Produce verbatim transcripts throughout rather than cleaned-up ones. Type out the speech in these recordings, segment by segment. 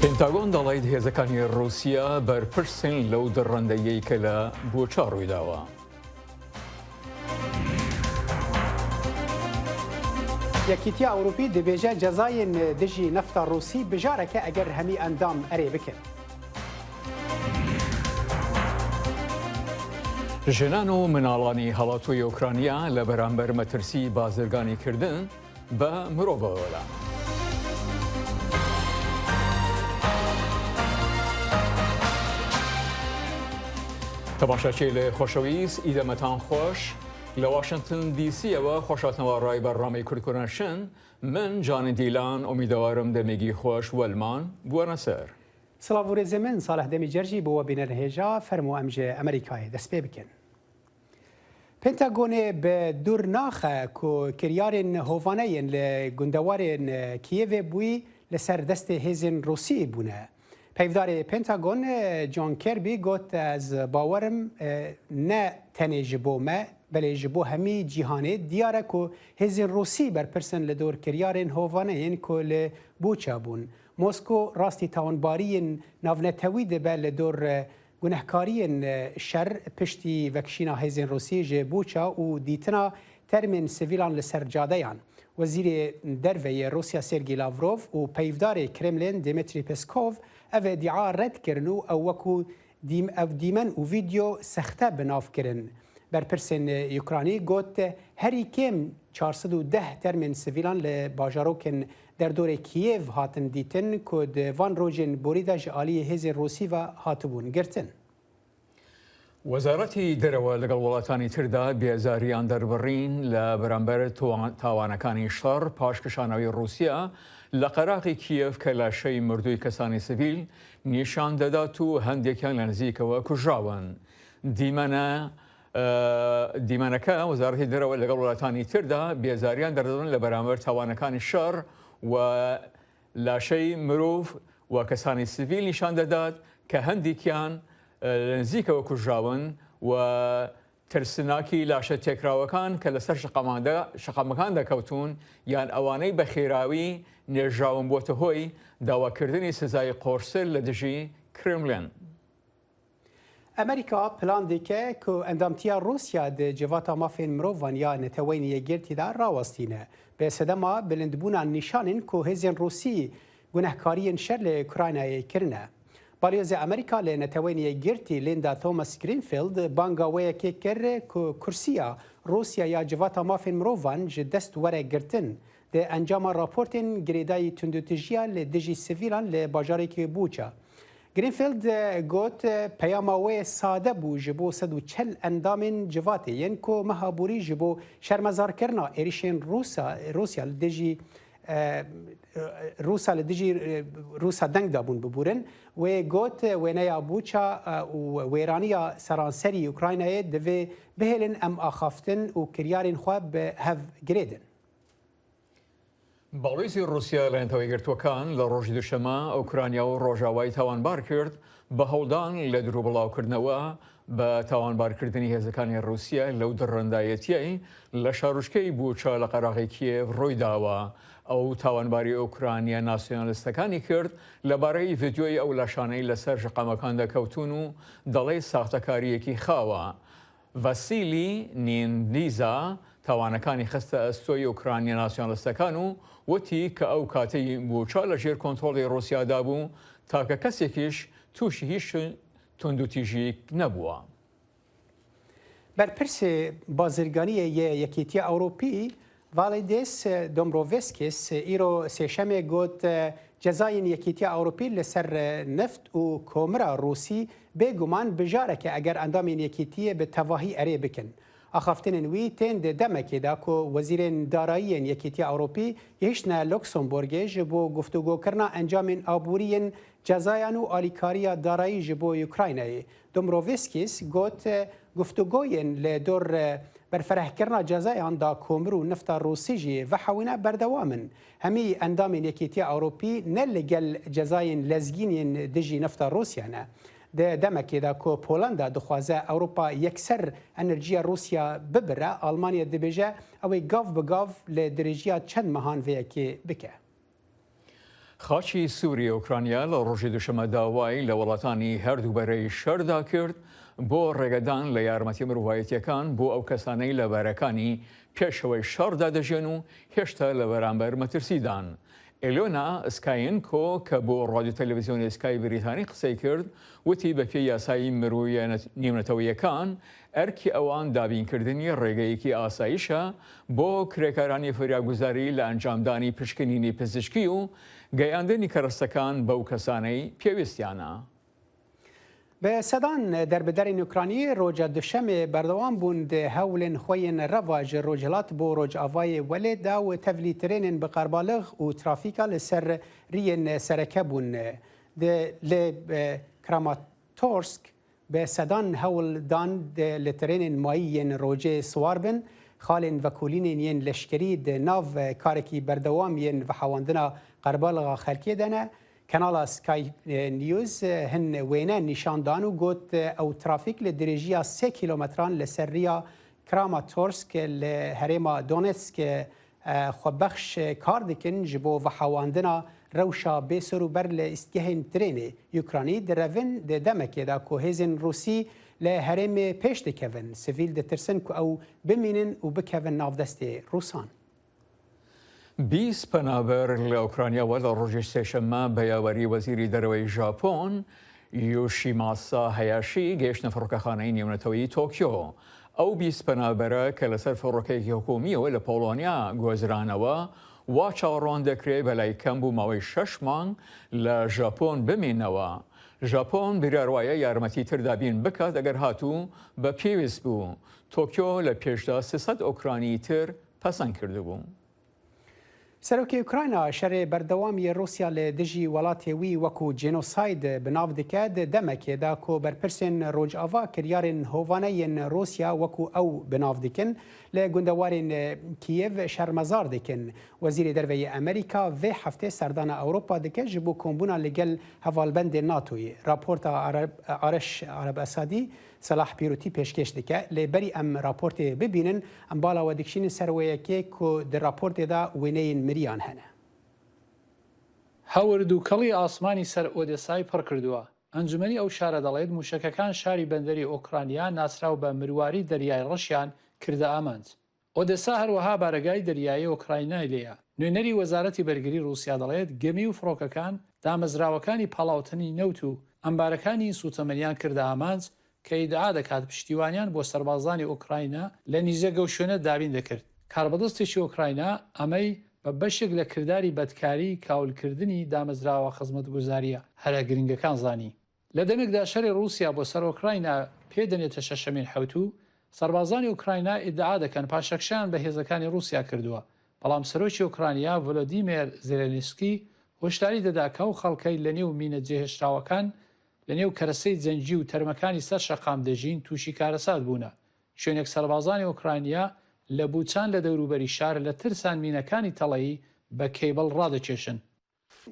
پنتاگۆن دەڵێت هێزەکانی رووسیا بەرپرسن لەو دڕەندەیەی کە لە بوچا ڕوویداوە. یەکیتیە ئەوروپی دەبێژە جەزایên dijî nefta Rûsî bijareke eger hemî endam erê bikin. ژنان و مناڵانی هەڵاتووی ئۆکرانیا لە بەرامبەر مەترسی بازرگانیکردن بە مرۆڤەوە لە. تەماشاچی لە خۆشەویست، ئیدەمەتان خۆش. لە واشنگتن دی سیەوە خۆشاتنەوە ڕای بەرنامەی کوردکۆنەشن. من جانی دیلان، ئومیدەوارم دەمێکی خۆش وەلمان بووەنە سەر. سڵاو و rêzê min, Salih Demîcer jî bo we bîne li hêja. Fermo em ji Amerîkayê dest pê bikin. Pentagonê bi dûr naxe ku kiryarên hovane yên li gundewarên Kiyevê bûyî li ser destê hêzên Rûsî bûne. Peyvdarê Pentagon John Kirby got, ez bawer im ne tenê ji bo me, belê ji bo hemî cîhanê diyar e ku hêzên Rûsî berpirs in li dor kiryarên hovane yên ku li Buça bûn. Mosko rastî tawanbariyên navnetewî dibe li dor gunehkariyên şer piştî vekişîna hêzên Rûsî ji Buça û dîtina termên sivîlan li ser cadeyan. Wezîrê Derve yê Rûsya Sergî Lavrov û peyvdarê Kremlin Dmitry Peskov ev îdia red kirin û ew wekû dîm-, ev dîmen û vîdeo sexte bi nav kirin. Berpirsên Ukraynî got, herî kêm çar sed û deh termên sivîlan li bajarokên derdorê Kîyev hatin dîtin ku di van rojên borî de ji aliyê hêzên Rûsî ve hatibûn girtin. وەزارەتی دەرەوە لەگەڵ وڵاتانی تردا بێزاریان دەربڕین لە بەرامبەر تاوان-، تاوانەکانی شەڕ پاش کشانەوەی رووسیا لە قەراغی کیەف کە لاشەی مردووی کەسانی سڤیل نیشان دەدات و هەندێکیان لە نزیکەوە کوژراون. دیمەنە، ئە، دیمەنەکە وەزارەتی دەرەوە لەگەڵ وڵاتانی تردا بێزاریان دەردەبڕن لە بەرامبەر تاوانەکانی شەڕ و لاشەی مرۆڤ و کەسانی سڤیل نیشان دەدات کە هەندێکیان، ئە، لە نزیکەوە کوژراون و ترسناکی لاشە تێکراوەکان کە لەسەر شەقاماندا-، شەقامەکان دەکەوتون یان ئەوانەی بە خێراوی نێژراون بۆتە هۆی داواکردنی سزای قۆرسر لە دژی کرملین. Amerîka plan dike ku endamtiya Rûsya di Civata Mafên Mirovan ya Neteweyên Yekgirtî de rawestîne, bi sedema bilindbûna nîşanên ku hêzên Rûsî gunehkariyên şer li Ukraynayê kirine. Balyozê Amerîka li Neteweyên Yekgirtî Linda Thomas Greenfield banga wê yekê kir ku kursiya Rûsya ya Civata Mafên Mirovan ji dest were girtin, di encama raportên girêdayî tundûtijiya li dijî sivîlan li bajarekî Buça. Greenfield, e, got, e, peyama wê sade bû ji bo sed û çel endamên civatê yên ku meha borî ji bo şermezarkirina êrişên Rûsa-, Rûsya li dijî, e, Rûsa li dijî, e, Rûsa deng dabûn biborin. Wê got, e, wêneya Buça, e, û wêraniya seranserî Ukraynayê divê bihêlin em axaftin û kiryarên xwe bi hev girêdin. باڵویزی رووسیا لە نەتەوە یەکگرتووەکان لە ڕۆژی دووشەممە ئۆکرانیا و ڕۆژاوای تاوانبار کرد بە هەوڵدان لە دروبڵاوکردنەوە بە تاوانبارکردنی هێزەکانی رووسیا لەو دڕەندایەتیەی لە شارۆچکەی بوچا لە قەراغی کیێڤ ڕووی داوە. ئەو تاوانباری ئۆکرانیا ناسیۆنالیستەکانی کرد لەبارەی ڤیدیۆی ئەو لاشانەی لەسەر شەقامەکان دەکەوتون و دەڵێ ساختەکاریەکی خاوە. ڤاسیلی نینیزا تاوانەکانی خستە ئەستۆی ئۆکرانیا ناسیۆنالیستەکان و وتی کە ئەو کاتەی بوچا لە ژێر کۆنترۆڵی رووسیادا بوو، تاکە کەسێکیش تووشی هیچ توندوتیژیک نەبووە. Berpirsê bazirganiyê yê Yekîtiya Ewropî Valdis Dombrovskis îro Sêşemê got, cezayên Yekîtiya Ewropî li ser neft û komira Rûsî bêguman bijarek e eger endamên Yekîtiyê bi tevahî erê bikin. Axaftinên wî tên di demekê de ku wezîrên darayî yên Yekîtiya Ewropî gihiştine Luxembourgê ji bo guftûgokirina encamên aborî yên cezayan û alîkariya darayî ji bo Ukraynayê. Dombrovskis got, guftûgoyên li dor berfirehkirina cezayan da komir û nifta Rûsî jî vehewîne berdewam in. Hemî endamên Yekîtiya Ewropî ne li gel cezayên lezgîn yên dijî nifta Rûsya ne. Di demekê de ku Polenda dixwaze Ewropa yekser enerjiya Rûsya bibire, Almanya dibêje ew ê gav bi gav li dirêjiya çend mehan vê yekê bike. خاچی سووری ئۆکرانیا لە ڕۆژی دووشەممە داوای لە وڵاتانی هەردوو بەرەی شەردا کرد بۆ ڕێگەدان لە یارمەتی مرۆڤایەتیەکان بۆ ئەو کەسانەی لە بەرەکانی پێشەوەی شەڕدا دەژێن و هێشتا لە بەرامبەر مەترسیدان. ئێلۆنا سکاینکۆ کە بۆ ڕادیۆ تەلەڤیزیۆنی سکای بریتانی قسەی کرد، وتی بە پێی یاسایی مرۆیە نێونەتەوەیەکان، ئەرکی ئەوان دابینکردنی ڕێگەیەکی ئاسایشە بۆ کرێکارانی فریاگوزاری لە ئەنجامدانی پشکنینی پزیشکی و گەیاندنی کەرەستەکان بەو کەسانەی پێویستیانە. Bi sedan derbiderên Ukraynî roja Duşemê berdewam bûn di hewlên xwe yên reva ji Rojhilat bo Rojavayê Welêt de û tevlî trênên bi qerbalix û trafîka li ser riyên sereke bûn. Di, li, e, Kramatorsk bi sedan hewl dan di, li trênên mayî yên rojê siwar bin. Xalên vekolînên yên leşkerî di nav, e, karekî berdewam yên vehewandina qerbalixa xelkê de ne. Kanala Sky News hin wêne nîşan dan û got, ew trafîk li dirêjiya sê kîlometran li ser riya Kramatorsk li herêma Donetsk xwebexş kar dikin, ji bo vehewandina rewşa bêser û ber li îstgehên trênê Ukraynî direvin, di demekê de ku hêzên Rûsî li herêmê pêş dikevin. Sivîl ditirsin ku ew bimînin û bikevin nav destê Rûsan. Bîst penaber li Ukrayna we li rojê sêşemma be yawerî wezîrî dereweyî Japon, Yoshimasa Hayashi, gihiştine firokekaneyî nêwneteweyî Tokyo. Ew bîst penabere ke li ser firokeyekî hikûmî û li Polonya guhezrane we, wa çawa ron dekirê belay kem bû mawê şeş mang li Japon bimîne we. Japon biryar waye yarmetî tir dabîn bikat eger hatû be pêwîst bû. Tokyo li pêş de sê sed Ukraynî tir pesend kirdibû. Serokê Ukrayna şerê berdewam yê Rûsya li dijî welatê wî wekû cênosayd bi nav dike, di demekê de ku berpirsên Rojava kiryarên hovane yên Rûsya wekû ew bi nav dikin, li gundewarên Kîyev şermezar dikin. Wezîrê Derve yê Amerîka vê heftê serdana Ewropa dike ji bo kombûna li gel hevalbendên NATOyê. Raporta Areb-, Areş Areb Esadî Selah Pîrotî pêşkêş dike, lê berî em raportê bibînin, em bala we dikişînin ser wê yekê ku di raportê de wêneyên miriyan hene. Hewr دووکەڵی ئاسمانی سەر ئۆدێسای پڕ کردووە. ئەنجومەنی ئەو شارە دەڵێت مووشەکەکان شاری بەندەری ئۆکرانیا ناسراو بە مرواری دەریای ڕەشیان کردە ئامانج. ئۆدێسا هەروەها بارەگای دەریایی ئۆکراینای لێیە. نوێنەری وەزارەتی بەرگری رووسیا دەڵێت گەمی و فڕۆکەکان دامەزراوەکانی پاڵاوتنی نەوت و ئەمبارەکانی سووتەمەنیان کردە ئامانج کە ئیدعا دەکات پشتیوانیان بۆ سەربازانی ئۆکراینا لە نیزەگە و شوێنە دابین دەکرد. کاربەدەستێکی ئۆکراینا ئەمەی بە بەشێک لە کرداری بەدکاری کاولکردنی دامەزراوە خزمەتگوزاریە هەرە گرنگەکان زانی. لە دەمێکدا شەری رووسیا بۆ سەر ئۆکراینا پێدەنێتە شەشەمین حەوتوو، سەربازانی ئۆکراینا ئیدعا دەکەن پاشەکشەیان بە هێزەکانی رووسیا کردووە، بەڵام سەرۆکی ئۆکرانیا ڤۆلۆدیمێر زێلێنسکی هۆشداری دەدا کە ئەو خەڵکەی لە نێو مینە جێهێشتراوەکان، لە نێو کەرەسەی جەنگی و تەرمەکانی سەر شەقام دەژین تووشی کارەسات بوونە، شوێنێک سەربازانی ئۆکرانیا لە بوچان لە دەوروبەری شار لە ترسان مینەکانی تەڵەیی بە کەیبڵ ڕادەکێشن.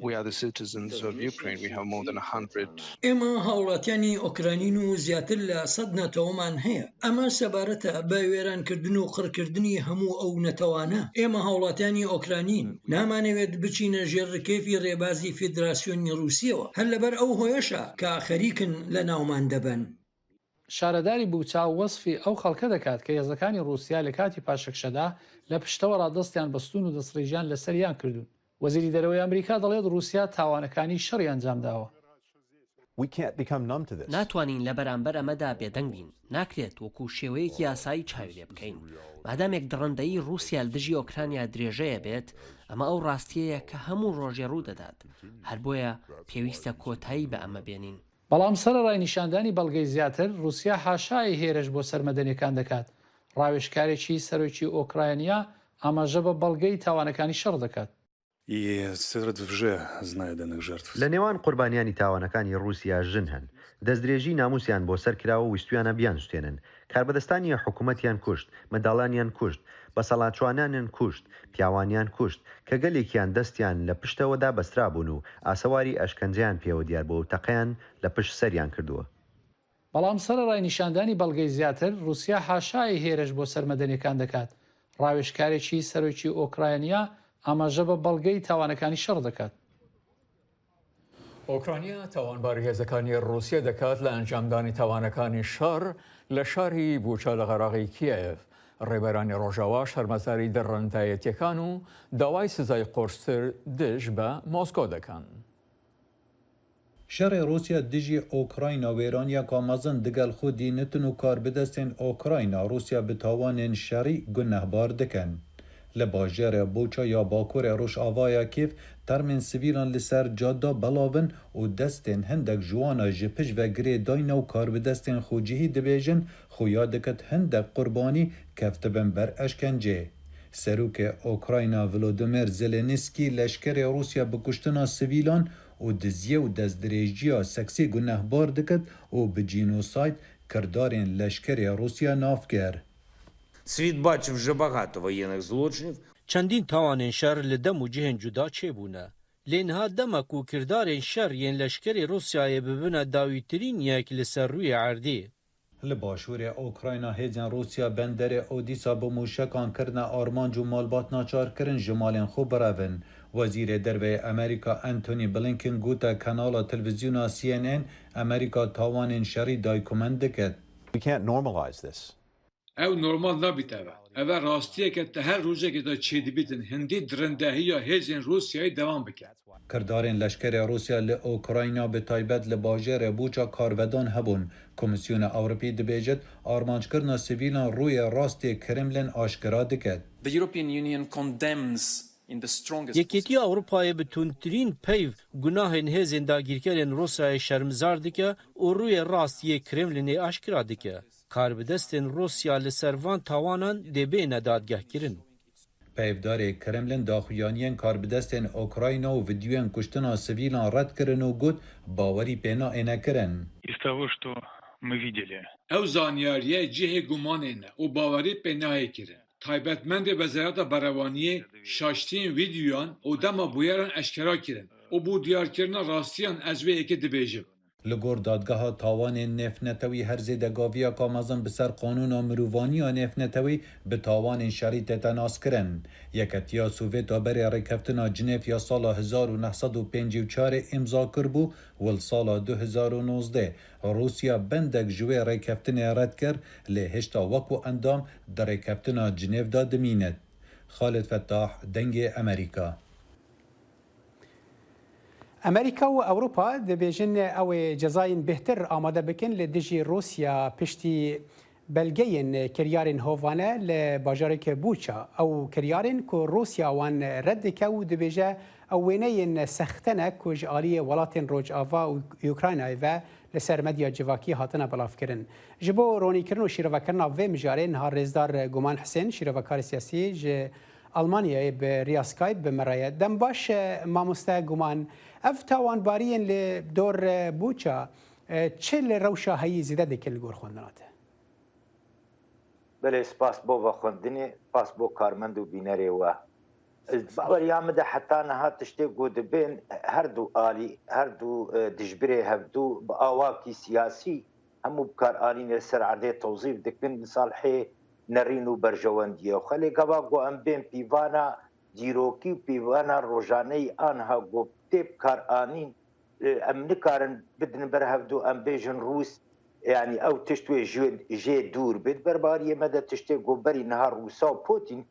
We are the citizens of Ukraine. We have more than a hundred. ئێمە هاوڵاتیانی ئۆکرانین و زیاتر لە سەد نەتەوەمان هەیە. ئەمە سەبارەتە بە وێرانکردن و قڕکردنی هەموو ئەو نەتەوانە. ئێمە هاوڵاتیانی ئۆکرانین. نامانەوێت بچینە ژێر ڕکێفی ڕێبازی فیدراسیۆنی رووسیەوە. هەر لەبەر ئەو هۆیەشە کە خەریکن لە ناومان دەبەن. شارەداری بوچا وەسفی ئەو خەڵکە دەکات کە هێزەکانی رووسیا لە کاتی پاشەکشەدا لە پشتەوە ڕادەستیان بەستون و دەستڕێژیان لەسەریان کردوون. وەزیری دەرەوەی ئەمریکا دەڵێت رووسیا تاوانەکانی شەڕی ئەنجام داوە. We can't become numb to this. ناتوانین لە بەرامبەر ئەمەدا بێدەنگ بین. ناکرێت وەکو شێوەیەکی یاسایی چاوی لێ بکەین. مادامێک دڕندەیی رووسیا لە دژی ئۆکرانیا درێژەیە بێت، ئەمە ئەو ڕاستیەیە کە هەموو ڕۆژێ ڕوو دەدات. هەر بۆیە پێویستە کۆتایی بە ئەمە بێنین. بەڵام سەرەڕای نیشاندانی بەڵگەی زیاتر، رووسیا حاشای هێرش بۆ سەر مەدەنیەکان دەکات. ڕاوێژکارێکی سەرۆکی ئۆکرانیا ئاماژە بە بەڵگەی تاوانەکانی شەڕ دەکات. І серед вже знайдених жертв. لە نێوان قوربانیانی تاوانەکانی رووسیا ژن هەن. دەستدرێژی ناموسیان بۆ سەر کراوە و ویستویانە بیان سوتێنن. کاربەدەستانی حکوومەتیان کوشت، منداڵانیان کوشت، بەسەڵاتچوانانیان کوشت، پیاوانیان کوشت، کە گەلێکیان دەستیان لە پشتەوە دابەسترابوون و ئاسەواری ئەشکەنجەیان پێوە دیار بووە و تەقەیان لە پشت سەریان کردووە. بەڵام سەرەڕای نیشاندانی بەڵگەی زیاتر، رووسیا حاشای هێرش بۆ سەر مەدەنیەکان دەکات. ڕاوێژکارێکی سەرۆکی ئۆکرانیا ئاماژە بە بەڵگەی تاوانەکانی شەڕ دەکات. ئۆکرانیا تاوانباری هێزەکانی ڕووسیا دەکات لە ئەنجامدانی تاوانەکانی شەڕ لە شاری بوچا لە غەراغی کیێڤ. ڕێبەرانی ڕۆژاوا شەرمەزاری دڕندایەتیەکان و داوای سزای قورستر دژ بە مۆسکۆ دەکەن. Şerê Rûsya dijî Ukrayna wêraniyeka mezin digel xwe dînitin û karbidestên Ukrayna Rûsya bi tawanên şerî gunehbar dikin. Li bajêrê Buça ya bakurê rojavaya Kîv termên sivîlan li ser cada belav in û destên hindek ji wana ji pişt ve girê dayne û karbidestên xwecihî dibêjin, xuya dikit hindek qurbanî keftibin ber eşkencê. Serokê Ukrayna Volodymyr Zelensky leşkerê Rûsya bi kuştina sivîlan û diziyê û destdirêjiya seksî gunehbar dikit û bi cînosayd kirdarên leşkerê Rûsya nav kir. Світ бачив вже багато воєнних злочинів. Çendîn tawanên şer li dem û cihên cuda çêbûne. Lê niha dema ku kirdarên şer yên leşkerê Rûsyayê bibine dawîtirîn yek li ser rûyê erdê, Li başûrê Ukrayna hêzên Rûsya benderê Odîsa bi mûşekan kirine armanc û malbat naçar kirin ji malên xwe birevin. Wezîrê Derve yê Amerîka Antony Blinken gote kanala televîzyona C N N Amerîka tawanên şerî daykumen dikit. We can't normalize this. Ew normal nabît eve. Eve rastiyeke te her rojekê de çêdibîtin hindî dirindehiya hêzên Rûsyayê dewam bike. Kirdarên leşkerê Rûsya li Ukrayna bi taybet li bajêrê Buça karvedan hebûn. Komîsyona Ewropî dibêjit, armanckirina sivîlan rûyê rastê Kremlin aşkera dikit. The European Union condemns in the strongest Yekîtiya Ewropayê bi tundtirîn peyv gunahên hêzên dagîrkerên Rûsyayê şermizar dike û rûyê rast yê Kremlinê aşkera dike. Karbidestên Rûsya li ser van tawanan dê bêne dadgehkirin. Peyvdarê Kremlin daxuyaniyên karbidestên Ukrayna û vîdeoyên kuştina sivîlan red kirin û got, bawerî pê nayêne kirin. Из того, что мы видели. Ew zanyariye cihê gumanê ne û bawerî pê nayê kirin. Taybetmendê Wezareta Berevaniyê şaştiyên vîdeoyan û dema bûyeran eşkera kirin û bo diyarkirina rastiyan ez vê yekê dibêjim. Li gor Dadgeha Tawanên Nêvnetewî her zêde gaviyeka mezin bi ser qanûna mirovaniya nêvnetewî bi tawanên şerî tête naskirin. Yeketiya Sovêt a berê Rêkeftina Cinêv ya sala hezar û neh sed û pêncî û çar ê îmza kiribû û li sala du hezar û nozdeh Rûsya bendek ji wê rêkeftinê red kir, lê hêşta wekû endam di Rêkeftina Cinêv de dimînit. Xalid Fettah, Dengê Emerîka. Amerîka û Ewropa dibêjin ew ê cezayên bêhtir amade bikin li dijî Rûsya piştî belgeyên kiryarên hovane li bajareke Bûça. Ew kiryarên ku Rûsya wan red dike û dibêje ew wêneyên sexte ne ku ji aliyê welatên Rojava û Ukraynayê ve li ser medya civakî hatine belavkirin. Ji bo ronîkirin û şîrovekirina vê mijarê niha rêzdar Guman Hisên, şîrovekarê siyasî ji Almanyayê bi riya Skype bi me re ye. Dem baş, e, mamoste Guman. Ev tawanbariyên li dor, e, Buça, e, çi li rewşa heyî zêde dikin li gor xwendina te? Belê, spas bo vexwendinê, spas bo karmend û bînerê we. Ez baweriya min de heta niha tiştê ku dibên her du alî, her du, e, dijbirê hevdu bi awakî siyasî hemû bikaranînê li ser erdê tewzîf dikin, li salihê nerîn û berjewendiyê xwe. Lê gava ku em bên pîvana dîrokî û pîvana rojaneyî aniha ku tê bikaranîn, e, em nikarin bidin ber hevdu em bêjin Rûs, yanî ew tişt wê jê, jê dûr bê. Di berbariyê me de tiştê ku berî niha Rûsa û Putin,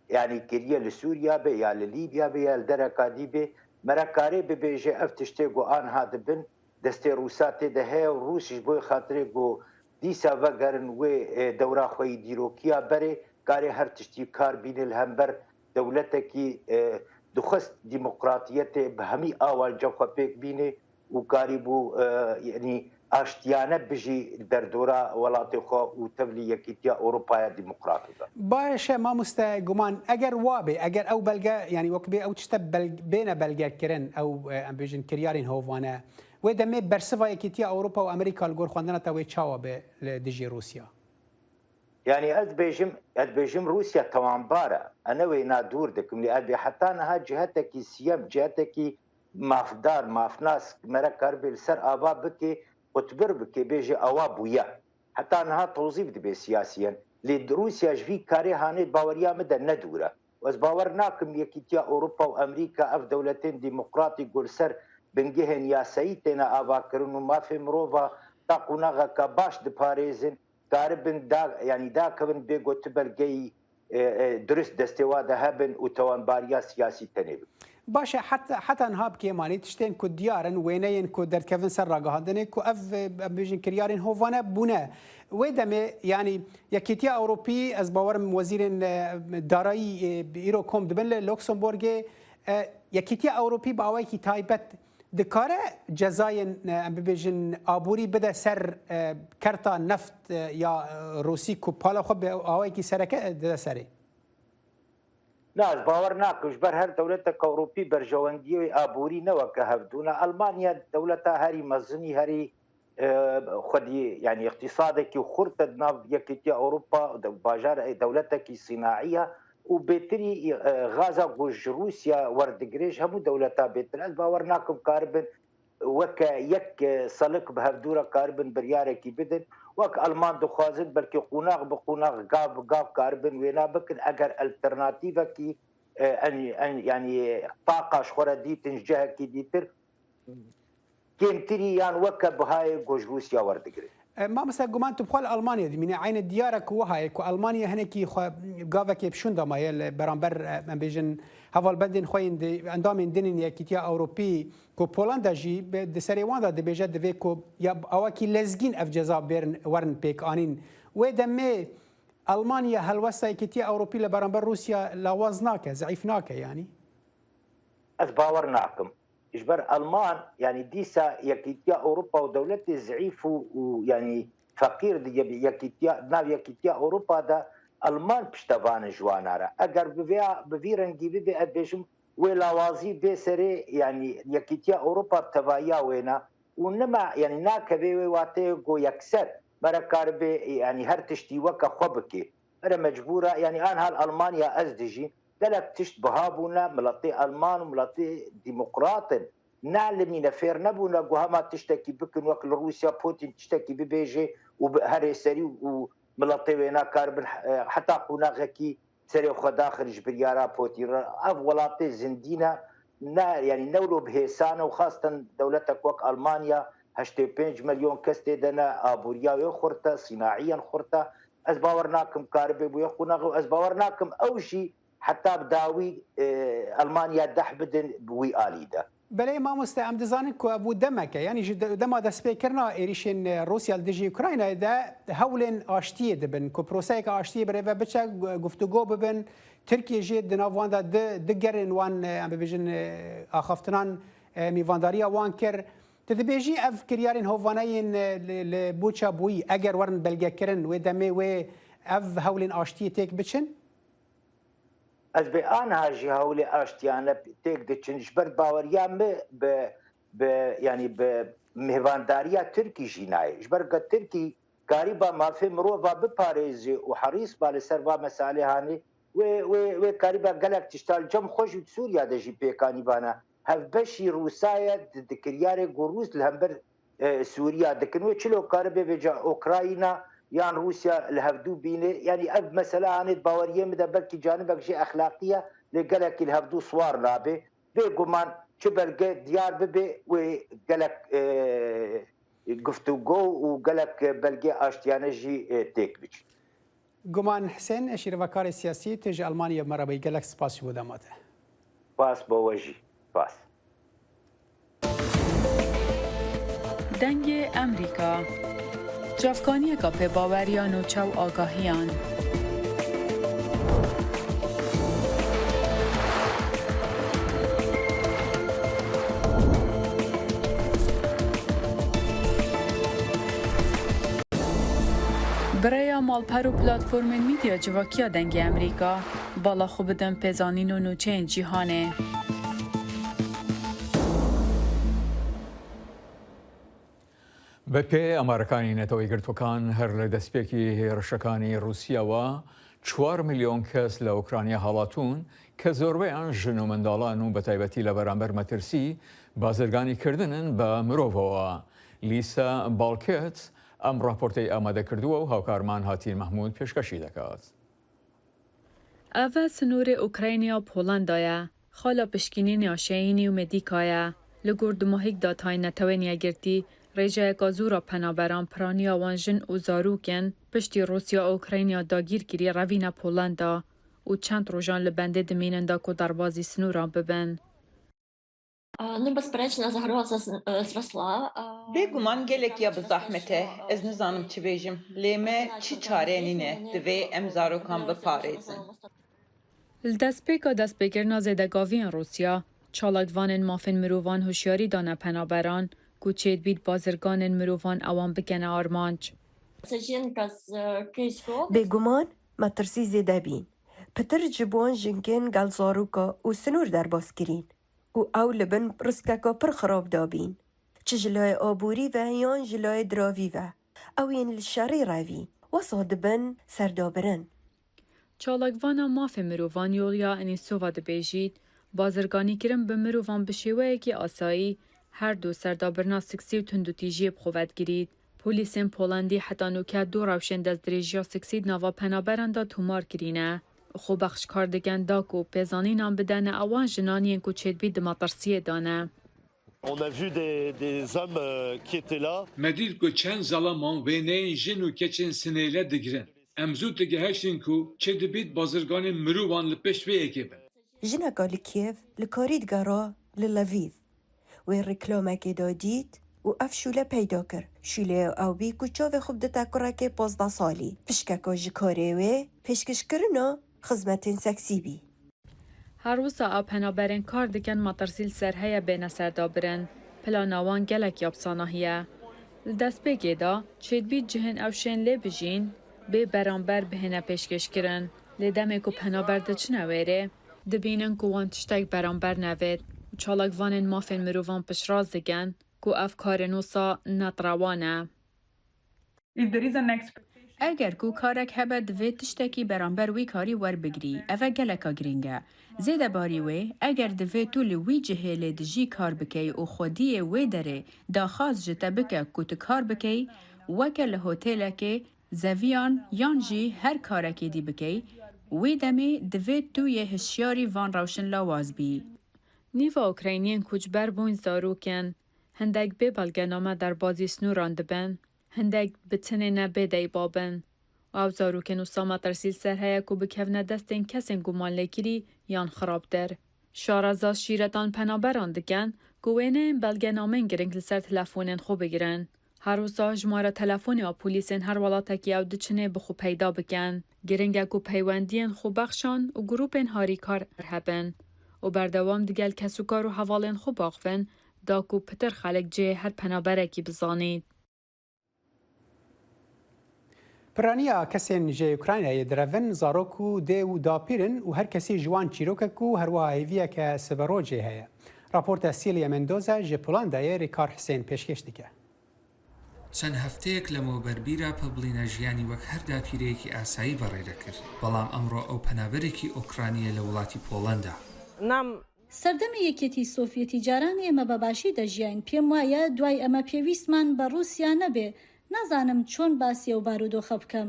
yanî kiriye li Sûriya be, ya li Lîbya be, ya li dereka dî be, me re karê bibêje ev tiştê ku aniha dibin, destê Rûsa tê de heye û Rûs ji bo xatirê ku dîsa vegerin wê, e, dewra xwe yî dîrokiya berê, karê her tiştî kar bîne li hember dewletekî, e, dixwest demokratiyetê bi hemî awanca xwe pêk bîne û karîbû, e, yanî aştiyane bijî derdora welatê xwe û tevlî Yekîtiya Ewropaya Demokrat bibe. Baş e, mamoste Guman, eger wa bê, eger ew belge, yanî wek bê ew tişte bel-, bêne belgekirin, ew, e, em bêjin kiryarên hovane, wê demê bersiva Yekîtiya Ewropa û Amerîka li gor xwendina te wê çawa be li dijî Rûsya? Yanî ez dibêjim, ez dibêjim Rûsya tawanbar e. Ez ne wêna dûr dikim, lê ez bê heta niha cihetekî siyem, cihetekî mafdar, mafnas, me re karibê li ser ava bike, qutbir bike, bêje awa bûye. Heta niha tewzîf dibe siyasiyen. Lê Rûsya ji vî karê hanê di baweriya min de ne dûr e. Ez bawer nakim Yekîtiya Ewropa û Amerîka, ev dewletên demokratîk ku li ser bingehên yasayî têne avakirin û mafê mirova ta qonaxeke baş diparêzin, karibin da, yanî dakevin bê ku tu belgeyî, e, e, durist destê wa de hebin û tawanbariya siyasî tenê bibin. Baş e, heta, heta niha bi kêmanî tiştên ku diyar in, wêneyên ku derdikevin ser ragihandinê ku ev, e, em bêjin kiryarên hovane bûne. Wê demê, yanî Yekîtiya Ewropî, ez bawerim wezîrên, e, darayî, e, îro kom dibin li Luxembourgê, e, Yekîtiya Ewropî bi awayekî taybet dikare cezayên, e, em bibêjin aborî bide ser, e, kerta neft, e, ya, e, Rûsî ku pala xwe bi awayekî sereke, e, dide serê? Na, ez bawer nakim, ji ber her dewletek Ewropî berjewendiyê aborî ne weke hevdû ne. Almanya dewleta herî mezinî, herî, e, xwedî, yanî îqtîsadekî xurt e di nav Yekîtiya Ewropa, de-, bajar, e, dewletekî sînaî ye û bêtirî, e, gaza ku ji Rûsya werdigire ji hemû dewleta bêtir. Ez bawer nakim karibin weke yek, e, selik bi hevdû re karibin biryarekî bidin. Wek Alman dixwazin, belkî qonax bi qonax, gav bi gav karibin wêna bikin. Eger alternatîvekî, e, en, en, yanî taqa ji xwe re dîtin ji cihekî dîtir, kêmtirî yan weke bihayê ku ji Rûsya werdigirin. E, mamoste, guman tu bi xwe li Almanyayê dimîne. Eynî diyar e ku wiha ye ku Almanya hinekî xwe gavekê bi şûnda maye li beramber, e, em bêjin, hevalbendên xwe yên di endamên din ên Yekîtiya Ewropî ku Polanda jî bi, di serê wan de dibêje, divê ku ya awakî lezgîn ev ceza bêrin, werin pêkanîn. Wê demê Almanya helwesta Yekîtiya Ewropî li beramber Rûsya lawaz nake, zeîf nake yanî? Ez bawer nakim. Ji ber Alman, yanî dîsa Yekîtiya Ewropa û dewletê zeîf û, û yanî feqîr di ye-, Yekîtiya, nav Yekîtiya Ewropa de Alman piştevan e ji wana re. Eger bi vê, bi vî rengî bibe, ez bêjim, wê lawazî bê serê, yanî Yekîtiya Ewropa bi tevahiya wêna û nima, yanî nakeve wê wateyê ku yekser mere karibe, yanî her tiştî weke xwe bike. Mere mecbûr e, yanî anha li Almanya ez dijîm, gelek tişt biha bûne, miletê Alman û miletê demokrat in. Nelimîne, fêr nebûne ku hema tiştekî bikin, wek li Rûsya Putin tiştekî bibêje û bi herê serî û miletê wê nakaribin, e, heta qonaxekî serê xwe daxin ji biryara Putin re. Ev welatê zindî ne, ne, yanî ne wilo bi hêsan e û xasten dewletek wek Almanya heştê pênc milyon kes tê de ne, aboriya wê xurt e, sînaiyen xurt e. Ez bawer nakim karibe bûye qonax û ez bawer nakim ew jî heta bi dawî, e, Almanya deh bidin bi wî alî de. Belê mamoste, em dizanin ku ev bû demeke, yanî ji de-, dema destpêkirina êrîşên, e, Rûsya li dijî Ukraynayê de hewlên aştiyê dibin, ku proseyeke aştiyê birêve biçe, gu-, guftûgo bibin. Tirkiye jî di nav wan de di, di gerên wan, e, em bibêjin, e, axaftinan, e, mîvandariya wan kir. Tu dibêjî ev kiryarên hovane yên, e, li, li Buça bûyî, eger werin belgekirin, wê demê wê ev hewlên aştiyê têk biçin? Ez bê aniha jî hewlê aştiyane têk diçin. Ji ber baweriya min bi, bi, yanî bi mêvandariya Tirkî jî nayê. Ji ber ku Tirkî karîba mafê mirova biparêze û herîs ba li ser va mesalê hanê, wê, wê, wê karîba gelek tişta li cem xwe jî di Sûriya de jî pêkanî bana. Hevbeşî Rûsa ye di, di kiryarê ku Rûs li hember, e, Sûriya dikin. Wê çilo karibe vêca Ukrayna yan Rûsya li hevdû bîne. Yanî ev mesele anê di baweriyê min de belkî canibek jî exlaqî ye, lê gelekî li hevdû siwar nabe. Bêguman çi belge diyar bibe, wê gelek, e, guftûgo û gelek belgê aştiyane jî, e, têk biçin. Guman Hisên, şîrovekarê siyasî, tu ji Almanyayê bi me re bûyî. Gelek spas ji bo dema te. Spas bo we jî. Spas. Dengê Emerîka. Çavkaniyeka pê baweriyan û çaw agahiyan. Bi rêya malper û platformên medya civakiya Dengê Emerîka, bala xwe bidin pêzanîn û nûçeyên cîhanê. Bi pê amarekanî Neteweyê Girtûkan, her li destpêkî hêrişekaniya Rûsya ve çar milyon kes li Ukrayna halatûn, ke zorbeyan jin û mindalan û bi taybetî li beramber metirsî bazirganî kirdin in bi mirovawa. Lîsa Balket em raportê amade kirduwe û hawkarman Hatîn Mehmûd pêşkêşî dikat. Ev e sinorê Ukrayna Polanda ye. Xala pişkînê naşeyînî û medîka ye. Li gor dumahîk datayên Netewên Yekgirtî, rêjeyeka zor a penaberan piraniya wan jin û zarok in, piştî Rûsya û Ukrayna dagîr kirî revîne Polenda û çend rojan li bendê dimînin da ku derbazî sinoran bibin. Ну, безперечно, загроза зросла. Bêguman gelek ya bi zehmet e. Ez nizanim çi bêjim. Lê me çi çare nîne. Divê em zarokan biparêzin. Li destpêka destpêkirina zêdegaviyên Rûsya, çalakvanên mafên mirovan hişyarî dane penaberan ku çêdibît bazirganên mirovan ewan bikene armanc. Це жінка з Київської області. Bêguman me tirsî zêde bîn. Pitir ji bo wan jinkên gel zaroka û sinor derbas kirîn û ew li bin riskeka pir xirab de bîn. Çi ji layê aborî ve yan ji layê diravî ve. Ew yên li şerî revî, wesa dibin serdabirin. Çalakvana mafê mirovan Yulia Enisova dibêjît, bazirganîkirin bi mirovan bi şêweyekî asayî her du serdabirina siksî û tundûtîjiyê bi xwe ve digirît. Polîsên Polandî heta nûke du rewşên destdirêjiya siksî di nava penaberan de tomar kirîne. Xwebexş kar dikin da ku pêzanînan bidene ewan jinan yên ku çêdibît di metirsiyê de ne. On a vu des, des hommes euh, qui étaient là. Me dît ku çend zalaman wêneyên jin û keçên sinêle digirin. Em zû digiheştin ku çi dibît bazirganên mirovan li pişt vê yekê bin. Jineka li Kiev li karî digera li Lviv. Wê reklamekê de dît û ev şûle peyda kir. Şûleya ew bî ku çavê xwe bidite kurekê pazdeh salî. Pişkeka ji karê wê pêşkêşkirina xizmetên seksî bî. Her wisa ew penaberên kar dikin metirsî li ser heye bêne serdabirin. Plana wan gelek yapsanahiye. Li destpêkê de çêdibît cihên ew şên lê bijîn bê beramber bihêne pêşkêşkirin. Lê demê ku penaber diçine wêrê, dibînin ku wan tiştek beramber nevêt û çalakvanên mafên mirovan piştrast dikin ku ev karên wisa ne rewa ne. If there is an expectation Eger ku karek hebe divê tiştekî beramber wî karî werbigirî. Ev e geleka girîng e. Zêdebarî wê, eger divê tu li wî cihê lê dijî kar bikey û xwediyê wê derê daxwaz ji te bike ku tu kar bikey, weke li hotêlekê, zeviyan yan jî her karekê dî bikey, wê demê divê tu yê hişyarî van rewşin lawaz bî. Nîva Ukrayniyên koçber bûn zarok in. Hindek bê belgename derbazî sinoran dibin. Hindek bi tinê ne bê deyba bin. Ew zarokên wisa metirsî li ser heye ku bikevine destên kesên gumanlêkirî yan xirabtir. Şareza şîretan penaberan dikin ku wêneyên belgenameyên girîng li ser telefonên xwe bigirin. Her wisa jimara telefonê a polîsên her welatekî ew diçinê bi xwe peyda bikin. Girîng e ku peywendiyên xwebexşan û grûpên harîkar hebin û berdewam digel kesûkar û hevalên xwe baxivin da ku pitir xelk cihê her penaberekî bizanît. Piraniya kesên ji Ukraynayê direvin, zarok û dê û dapîr in û her kesî ji wan çîrokek û herwiha hêviyeke siberojê heye. Raporta Celia Mendoza ji Polandayê Rîkar Hisên pêşkêş dike. چەند هەفتەیەک لەمەوبەر بیرا پبلینە ژیانی وەک هەر داپیرەیەکی ئاسایی بەڕێدەکرد، بەڵام ئەمڕۆ ئەو پەنابەرێکی ئۆکرانییە لە وڵاتی پۆڵەندا. سەردەمی یەکێتی سۆڤیەتی جاران ئێمە بە باشی دەژیاین. پێم وایە دوای ئەمە پێویستمان بە ڕووسیا نەبێ. نازانم چۆن باسی ئەو بارودۆخە بکەم.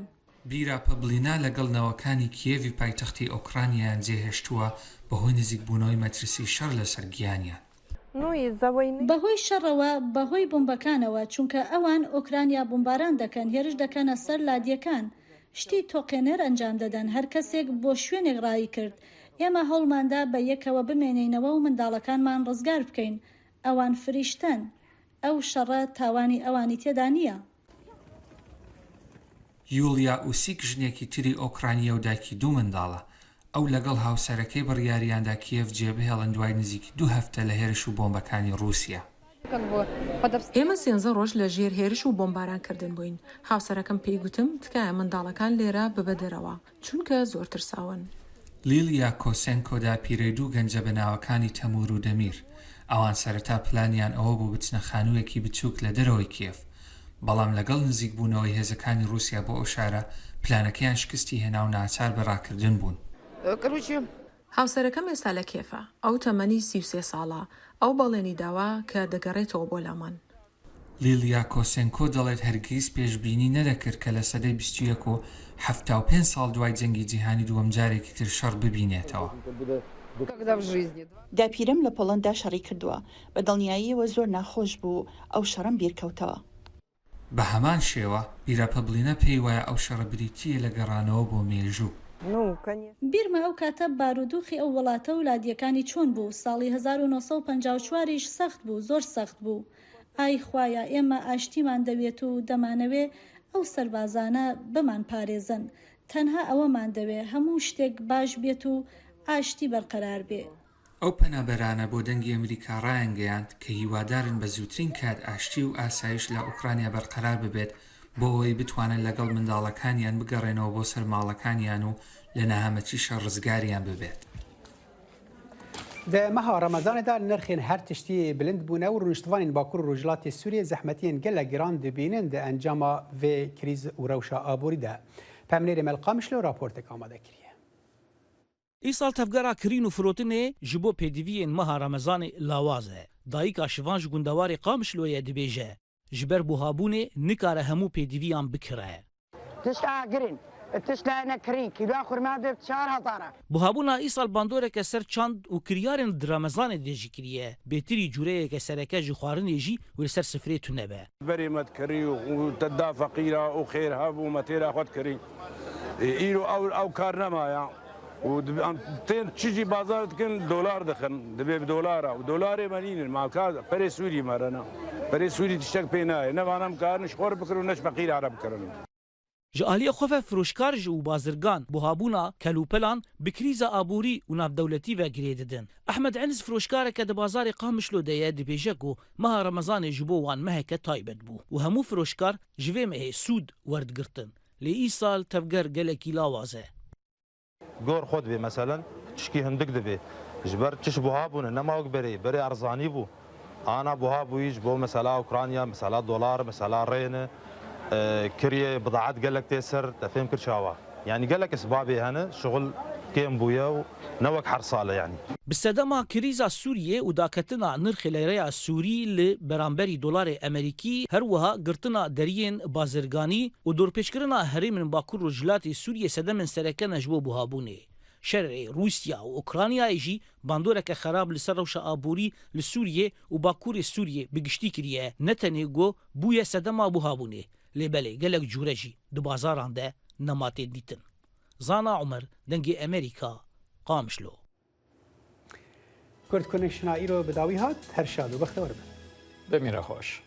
بیرا پبلینا لەگەڵ نەوەکانی کیێڤی پایتەختی ئۆکرانیایان جێهێشتووە، بەهۆی نزیکبوونەوەی مەترسی شەڕ لەسەر گیانیان. بەهۆی شەڕەوە، بەهۆی بۆمبەکانەوە، چونکە ئەوان ئۆکرانیا بۆمباران دەکەن، هێرش دەکەنە سەر لادیەکان، شتی تۆقێنەر ئەنجام دەدەن، هەر کەسێک بۆ شوێنێک ڕایی کرد. ئێمە هەوڵماندا بە یەکەوە بمێنینەوە و منداڵەکانمان ڕزگار بکەین. ئەوان فریشتەن. ئەو شەڕە تاوانی ئەوانی تێدا نییە. یولیا ئوسیک ژنێکی تری ئۆکرانیە و دایکی دوو منداڵە. ئەو لەگەڵ هاوسەرەکەی بڕیاریاندا کیێڤ جێبهێڵن دوای نزیکی دوو هەفتە لە هێرش و بۆمبەکانی ڕووسیا. ئێمە سێزدە ڕۆژ لە ژێر هێرش و بۆمباران کردن بووین. هاوسەرەکەم پێی گوتم، تکایە منداڵەکان لێرە ببە دەرەوە، چونکە زۆر ترساون. لیلیا کۆسێنکۆ داپیرەی دوو گەنجە بە ناوەکانی تەمور و دەمیر. ئەوان سەرەتا پلانیان ئەوە بوو بچنە خانوویەکی بچووک لە دەرەوەی کیێڤ، بەڵام لەگەڵ نزیکبوونەوەی هێزەکانی ڕووسیا بۆ ئەو شارە، پلانەکەیان شکستی هێنا و ناچار بە ڕاکردن بوون. Короче, هاوسەرەکەم ئێستا لە کیێفە. ئەو تەمەنی سی و سێ ساڵە. ئەو بەڵێنی داوە کە دەگەڕێتەوە بۆ لامان. لیلیا کۆسێنکۆ دەڵێت هەرگیز پێشبینی نەدەکرد کە لە سەدەی بیست و یەک و حەفتا و پێنج ساڵ دوای جەنگی جیهانی دووەم جارێکی تر شەڕ ببینێتەوە. Когда в жизни. داپیرم لە پۆڵەندا شەڕی کردووە. بە دڵنیاییەوە زۆر ناخۆش بوو. ئەو شەڕەم بیرکەوتەوە. بە هەمان شێوە، بیرە پەبلینە پێی وایە ئەو شەڕە بریتییە لە گەڕانەوە بۆ مێژوو. بیرمە ئەو کاتە بارودوخی ئەو وڵاتە و لادیەکانی چۆن بوو. ساڵی هەزار و نۆ سەد و پەنجا و چوار یش سەخت بوو، زۆر سەخت بوو. ئای خوایە، ئێمە ئاشتیمان دەوێت و دەمانەوێ ئەو سەربازانە بمان پارێزن. تەنها ئەوەمان دەوێ هەموو شتێک باش بێت و ئاشتی بەرقەرار بێ. ئەو پەنابەرانە بۆ دەنگی ئەمریکا ڕایانگەیاند کە هیوادارن بە زووترین کات ئاشتی و ئاسایش لە ئوکرانیا بەرقەرار ببێت، بۆ ئەوەی بتوانن لەگەڵ منداڵەکانیان بگەڕێنەوە بۆ سەر ماڵەکانیان و لە نەهامەتیشە ڕزگاریان ببێت. Di meha Remezanê de nirxên her tiştî bilind bûne û rûniştvanên Bakur û Rojhilatê Sûriyê zehmetiyên gelek giran dibînin di encama vê krîz û rewşa aborî de. Pemnêrê me li Qamişlo raportek amade kiriye. Îsal tevgera kirîn û firotinê ji bo pêdiviyên meha Remezanê lawaz e. Dayika Şivan ji gundewarê Qamişloyê dibêje, ji ber buhabûnê nikare hemû pêdiviyan bikire. Tişt a girîn, tişt lene kirîn, kîloya xurma dê çar hezar e. Buhabûna îsal bandoreke ser çand û kiryarên di Remezanê de jî kiriye. Bêtirî cûreyeke sereke ji xwarinê jî wê li ser sifrê tune be. Berê me dikirî û, û te da feqîra û xêr hebû me têra xwe dikirî. Ê, îro ew, ew kar nemaya. Û dibi-, em tên çi jî bazar dikin, dolar dixin. Dibê bi dolara. Û dolarê me nînin. Ma ka perê Sûrî me re ne. Perê Sûrî tiştek pê nayê. Ne vana em karin ji xwe re bikirin û ne ji feqîra re bikirin. Ji aliyê xwe ve firoşkar ji û bazirgan buhabûna kelûpelan bi krîza aborî û navdewletî ve girê didin. Ehmed Eniz firoşkareke di bazarê Qamişlo de ye, dibêje ku meha Remezanê ji bo wan meheke taybet bû û hemû firoşkar ji vê mehê sûd werdigirtin. Lê îsal tevger gelekî lawaz e. Gor xwe dibê, meselen, tişkî hindik dibê. Ji ber çi ji buha bûne, nema wek berê, berê erzanî bû. Ana buha bûyî ji bo mesela Ukrayna, mesela dolar, mesela rêne, e, kiriyê bidaet gelek tê ser, te fêm kir çawa. Yanî gelek esbabê hene, şixul kêm bûye û ne wek her sal e yanî. Bi sedema krîza Sûriyê û daketina nirxê leyreya Sûrî li beramberî dolarê Emerîkî, her wiha girtina deriyên bazirganî û dorpêçkirina herêmên Bakur Rojhilatê Sûriyê sedemên sereke ne ji bo buhabûnê. Şerê Rûsya û Ukraynayê jî bandoreke xerab li ser rewşa aborî li Sûriyê û Bakurê Sûriyê bi giştî kiriye, ne tenê ku bûye sedema buhabûnê, lê belê gelek cûre jî di bazaran de nema tên dîtin. Zana Umer, Dengê Emerîka, Qamişlo. Kurd Connection a îro bi dawî hat, her şad û bextewar bin. Bimîne xweş.